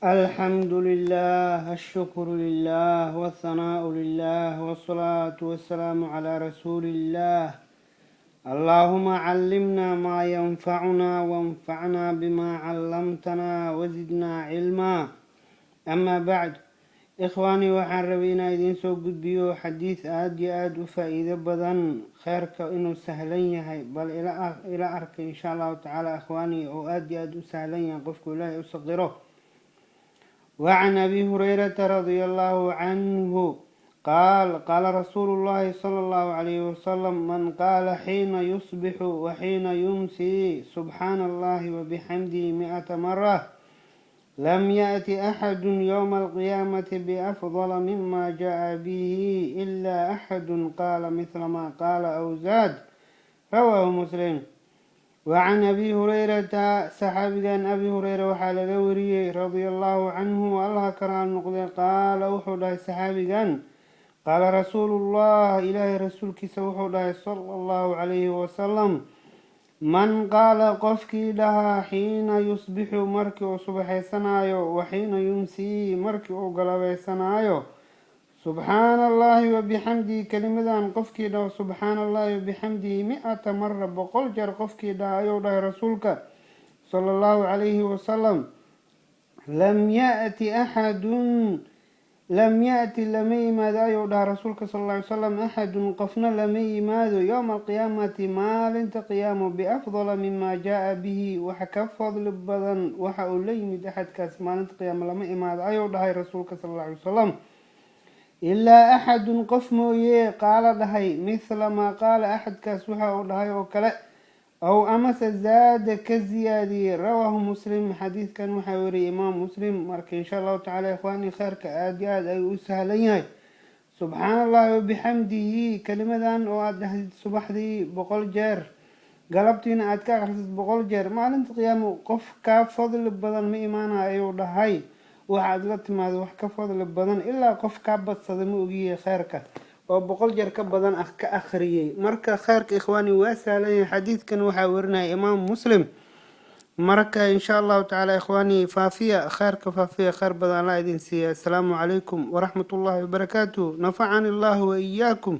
الحمد لله، الشكر لله، والثناء لله، والصلاة والسلام على رسول الله. اللهم علمنا ما ينفعنا وانفعنا بما علمتنا وزدنا علما. أما بعد، ikhwaani, waxaan rabay inaan idiin soo gudbiyo xadiis aada iyo aada u faa-iido badan, kheyrka inuu sahlan yahay. Bal ila arkay, insha Allahu tacaala, ikhwaani, oo aada iyo aada u sahlan yahay qofku Ilaahay u saqiro. وعن أبي هريرة رضي الله عنه قال: قال رسول الله صلى الله عليه وسلم: من قال حين يصبح وحين يمسي سبحان الله وبحمده 100 مرة، لم يأت أحد يوم القيامة بأفضل مما جاء به إلا أحد قال مثل ما قال أو زاد. رواه مسلم. وعن أبي هريرة، saxaabigan Abi Hureyre waxaa laga wariyey، رضي الله عنه، Allah ka raali noqday، qaala, wuxuu dhahay saxaabigan: قال رسول الله، Ilaahay rasuulkiisa wuxuu dhahay صلى الله عليه وسلم: من قال، qofkii dhahaa، حين يصبح، markii uu subaxaysanaayo، وحين يمسي، markii uu galabaysanaayo، سبحان الله وبحمده، kelimadan qofkii dhaho، سبحان الله وبحمده 100 مرة، 100 jeer qofkii dhaha, ayuu dhahay rasuulka صلى الله عليه وسلم، لم يأت أحد، لم يأت، lama yimaado, ayuu dhaha rasuulka صلى الله عليه وسلم، أحد، qofna lama yimaado، يوم القيامة، maalinta qiyaamo، بأفضل مما جاء به، waxa ka fadli badan waxa uu la yimid axadkaas maalinta qiyaamo lama imaado, ayuu dhahay rasuulka صلى الله عليه وسلم، إلا أحد، qof mooye، قال، dhahay، مثل ما قال، axadkaas waxa uu dhahay oo kale، أو amase زاد، ka ziyaadiyey. رواه مسلم. Xadiidkan waxaa wariyay Imaam Muslim. Marka, insha Allahu tacala, ikhwaani, kheyrka aada iyo aada ayuu u sahlan yahay. سبحان الله وبحمده, kelimadan oo aada dhahdid subaxdii 100 jeer, galabtiina aad ka akhrisid 100 jeer, maalinta qiyaamo qof kaa fadli badan ma imaanayo, ayuu dhahay. Waxaad la timaado wax ka fadli badan, ilaa qof kaa badsada ma ogiye, kheyrka oo 100 jeer ka badan ah ka akhriyey. Marka kheyrka, ikhwaani, waa sahlan yahay. Xadiidkan waxaa warinaya Imaam Muslim. Marka, insha Allahu tacaala, ikhwaani, faafiya kheyrka, faafiya. Kheyr badan Allah idin siiya. Asalaamu calaykum waraxmat ullahi wabarakaatuh. نفعني الله وإياكم.